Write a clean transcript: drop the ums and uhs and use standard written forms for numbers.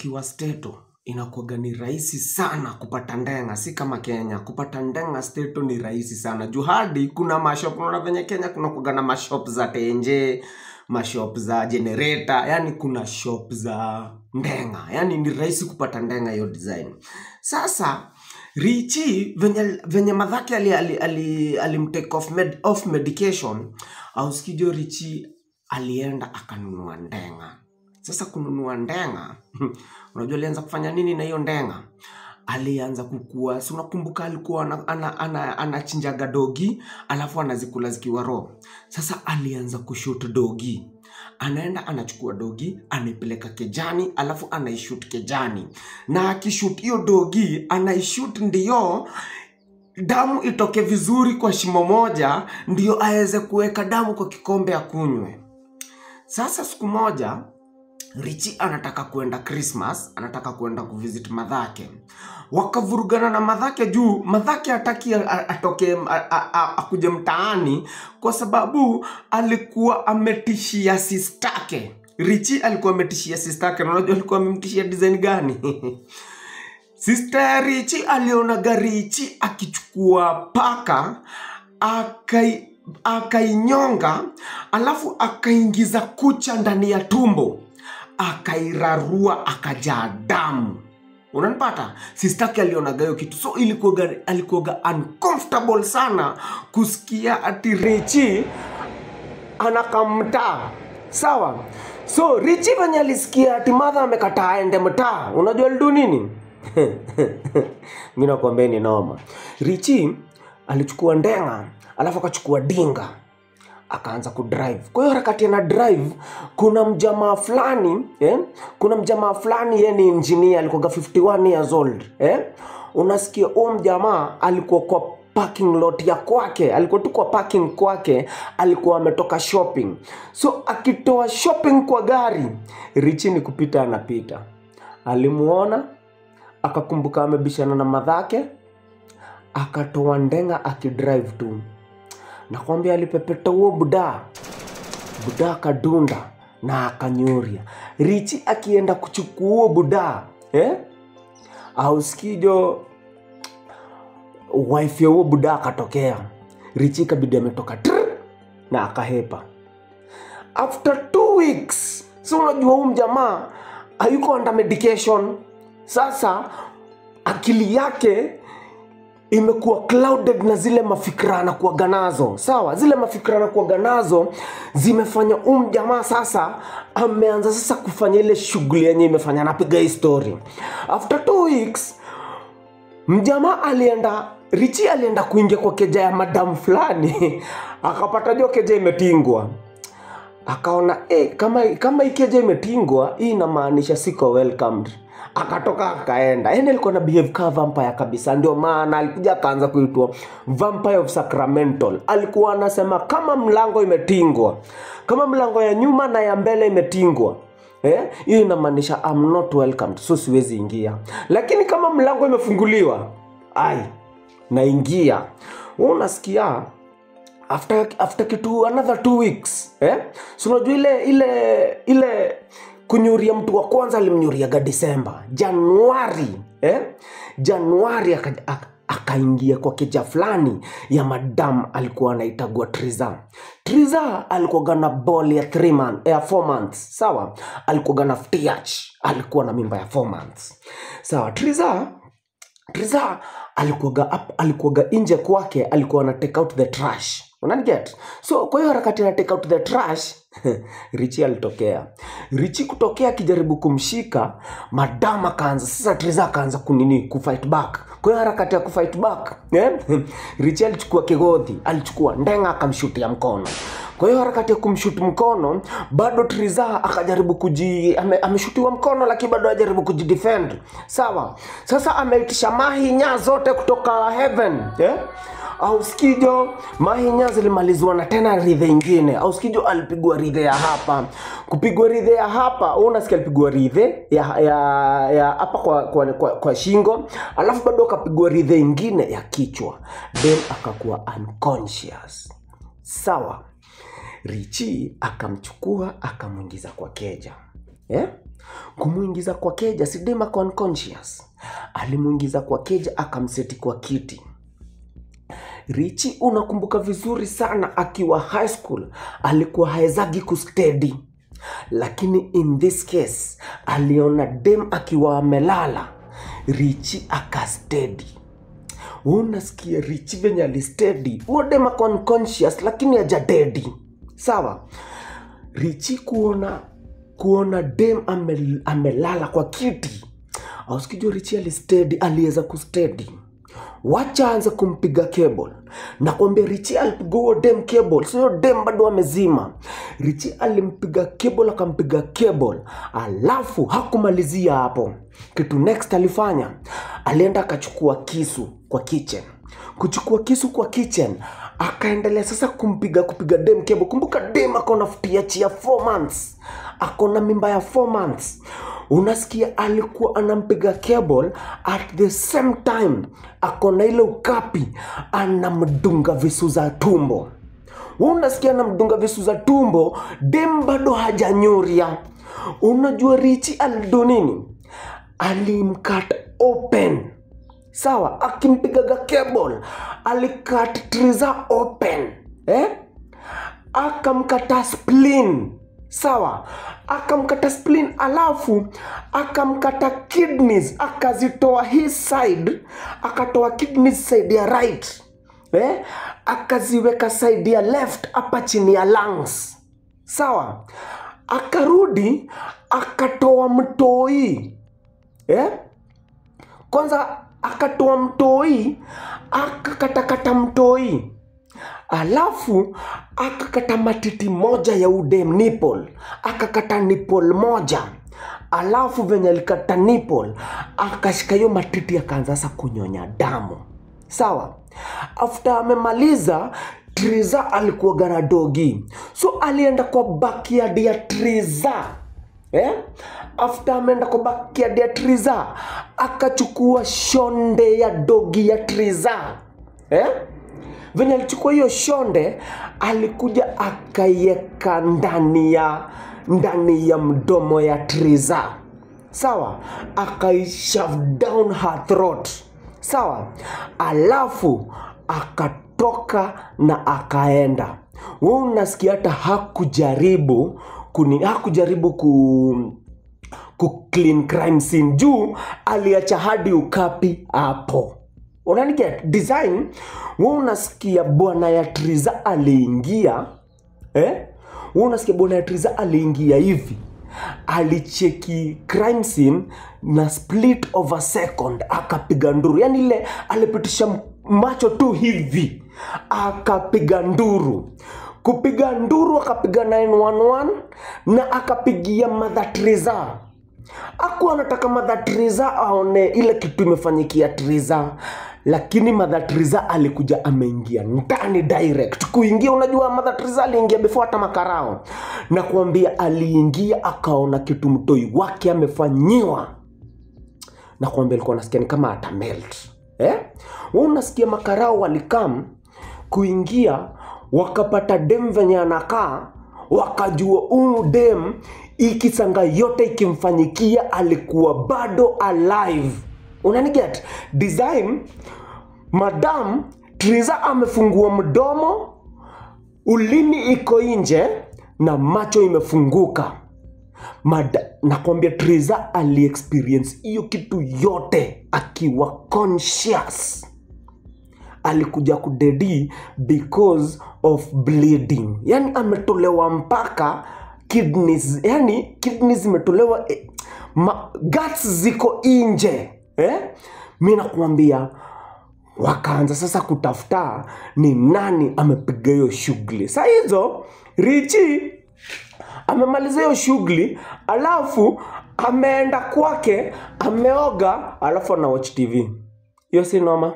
Ukiwa Stato inakuwaga ni rahisi sana kupata ndenga, si kama Kenya. Kupata ndenga Stato ni rahisi sana. Juu hadi kuna mashop, unaona venye Kenya kuna kuwaga na mashop za tenje, mashop za generator, yani kuna shop za ndenga. Yani ni rahisi kupata ndenga hiyo design. Sasa Richi venye madhake alimtake off medication, ausikijo Richi alienda akanunua ndenga. Sasa kununua ndenga, unajua alianza kufanya nini na hiyo ndenga? Alianza kukua, si unakumbuka alikuwa anachinjaga dogi, alafu anazikula zikiwa raw. Sasa alianza kushoot dogi. Anaenda anachukua dogi, anaipeleka kejani, alafu anaishoot kejani. Na akishoot hiyo dogi, anaishoot ndio damu itoke vizuri kwa shimo moja, ndio aweze kuweka damu kwa kikombe akunywe. Sasa siku moja Richi anataka kuenda Christmas, anataka kuenda kuvisit madhake. Wakavurugana na madhake juu madhake hataki atoke akuje mtaani kwa sababu alikuwa ametishia sistake. Richi alikuwa ametishia sistake, na unajua alikuwa amemtishia design gani? Sister Richi aliona Richi akichukua paka akainyonga, alafu akaingiza kucha ndani ya tumbo, akairarua, akajaa damu. Unanipata? Sistaki alionaga hiyo kitu. So alikuwa uncomfortable sana kusikia ati Richi anakamtaa. Sawa? So Richi venye alisikia ati mother amekataa aende mtaa, unajua alidu nini? Mimi nakwambia ni noma. Richi alichukua ndenga, alafu akachukua dinga, akaanza kudrive. Kwa hiyo harakati ana drive, kuna mjamaa fulani, Kuna mjamaa fulani yeye ni engineer, alikuwa 51 years old, Unasikia huyo mjamaa alikuwa kwa parking lot ya kwake, alikuwa tu kwa parking kwake, alikuwa ametoka shopping. So akitoa shopping kwa gari, Richi ni kupita anapita. Alimuona, akakumbuka amebishana na madhake, akatoa ndenga akidrive tu. Nakwambia alipepeta huo buda. Buda akadunda na akanyuria. Richi akienda kuchukua huo buda, Ausikijo wife ya huo buda akatokea. Richi kabidi ametoka trrr, na akahepa. After 2 weeks, so unajua huyu mjamaa hayuko under medication. Sasa akili yake imekuwa clouded na zile mafikra anakuwaga nazo. Sawa, zile mafikra anakuwaga nazo zimefanya jamaa sasa ameanza sasa kufanya ile shughuli yenye imefanya anapiga hii story. After 2 weeks mjamaa alienda, Richi alienda kuingia kwa keja ya madam fulani. Akapata jo keja imetingwa. Akaona kama hii keja imetingwa, hii inamaanisha siko welcomed. Akatoka akaenda. Yaani alikuwa na behave kama vampire kabisa. Ndio maana alikuja akaanza kuitwa Vampire of Sacramento. Alikuwa anasema kama mlango imetingwa, kama mlango ya nyuma na ya mbele imetingwa, hiyo inamaanisha I'm not welcomed, so siwezi ingia. Lakini kama mlango imefunguliwa, ai, naingia. Wewe unasikia after kitu another 2 weeks, So unajua ile kunyuria mtu wa kwanza alimnyuriaga December, Januari, Januari akaingia kwa keja fulani ya madam alikuwa anaitagwa Triza. Triza alikuwa na ball ya 3 months, 4 months, sawa? Alikuwa na FTH, alikuwa na mimba ya 4 months. Sawa, Triza alikuwa nje kwake, alikuwa ana take out the trash. Unaniget? So kwa hiyo harakati ana take out the trash, Richi alitokea. Richi kutokea akijaribu kumshika, madam akaanza sasa, Triza akaanza kunini kufight back. Kwa hiyo harakati ya kufight back, Richi alichukua kigodhi, alichukua ndenga akamshutia mkono. Kwa hiyo harakati ya kumshoot mkono, bado Triza akajaribu ameshutiwa mkono lakini bado ajaribu kujidefend. Sawa. Sasa ameitisha mahinya zote kutoka heaven, Ausikijo mahinya zilimalizwa na tena ridhe ingine. Ausikijo alipigwa ridhe ya hapa. Kupigwa ridhe ya hapa, unasikia alipigwa ridhe ya hapa kwa shingo, alafu bado akapigwa ridhe ingine ya kichwa. Then akakuwa unconscious. Sawa. Richi akamchukua akamuingiza kwa keja. Kumuingiza kwa keja, si dem ako unconscious. Alimuingiza kwa keja akamseti kwa kiti. Richi unakumbuka vizuri sana akiwa high school alikuwa haezagi kustedi. Lakini in this case aliona dem akiwa amelala, Richi akastedi. Unasikia Richi venye alistedi, huo dem ako unconscious lakini hajadedi. Sawa? Richi kuona dem amelala kwa kiti. Ausikijua Richi alistedi, aliweza kustedi. Wacha anza kumpiga cable. Na kwambia Richi alipiga huo dem cable, sio dem bado amezima. Richi alimpiga cable, akampiga cable. Alafu hakumalizia hapo. Kitu next alifanya, alienda akachukua kisu kwa kitchen. Kuchukua kisu kwa kitchen, akaendelea sasa kupiga dem cable. Kumbuka dem ako na chia 4 months. Ako na mimba ya 4 months. Unasikia alikuwa anampiga cable at the same time ako na ile ukapi anamdunga visu za tumbo. Unasikia anamdunga visu za tumbo, dem bado hajanyuria. Unajua Richi alido nini? Alimcut open. Sawa, akimpigaga cable alicut Triza open. Akamkata spleen. Sawa, akamkata spleen alafu akamkata kidneys, akazitoa his side, akatoa kidneys side ya right. Akaziweka side ya left hapa chini ya lungs. Sawa, akarudi akatoa mtoi. Kwanza akatoa mtoi, akakatakata mtoi. Alafu akakata matiti moja ya udem nipple. Akakata nipple moja. Alafu venye alikata nipple, akashika hiyo matiti akaanza sasa kunyonya damu. Sawa? After amemaliza, Triza alikuwa gana dogi. So alienda kwa backyard ya Triza. After ameenda kwa backyard ya Triza, akachukua shonde ya dogi ya Triza. Venye alichukua hiyo shonde, alikuja akaiweka ndani ya mdomo ya Triza. Sawa? Akaishove down her throat. Sawa? Alafu akatoka na akaenda. Wewe unasikia hata hakujaribu ku clean crime scene juu aliacha hadi ukapi hapo. Unaniget design? Wewe unasikia bwana ya Triza aliingia, Wewe unasikia bwana ya Triza aliingia hivi. Alicheki crime scene na split of a second akapiga nduru. Yani ile alipitisha macho tu hivi akapiga nduru. Kupiga nduru akapiga 911 na akapigia Mother Triza. Hakuwa anataka Mother Triza aone ile kitu imefanyikia Triza, lakini Mother Triza alikuja ameingia ndani direct. Kuingia, unajua Mother Triza aliingia before hata makarao. Na kuambia aliingia akaona kitu mtoi wake amefanyiwa. Na kuambia alikuwa anasikia ni kama atamelt. Unasikia makarao walikam kuingia wakapata dem venye anakaa, wakajua huyu dem ikisanga yote ikimfanyikia alikuwa bado alive. Unaniget? Design, Madam Triza amefungua mdomo, ulimi iko nje na macho imefunguka. Nakwambia Triza ali-experience hiyo kitu yote akiwa conscious. Alikuja kudedi because of bleeding. Yani ametolewa mpaka kidneys, yani kidneys zimetolewa, guts ziko nje. Mimi nakwambia wakaanza sasa kutafuta ni nani amepiga hiyo shughuli. Sasa hizo Richi amemaliza hiyo shughuli, alafu ameenda kwake, ameoga, alafu ana watch TV. Hiyo si noma.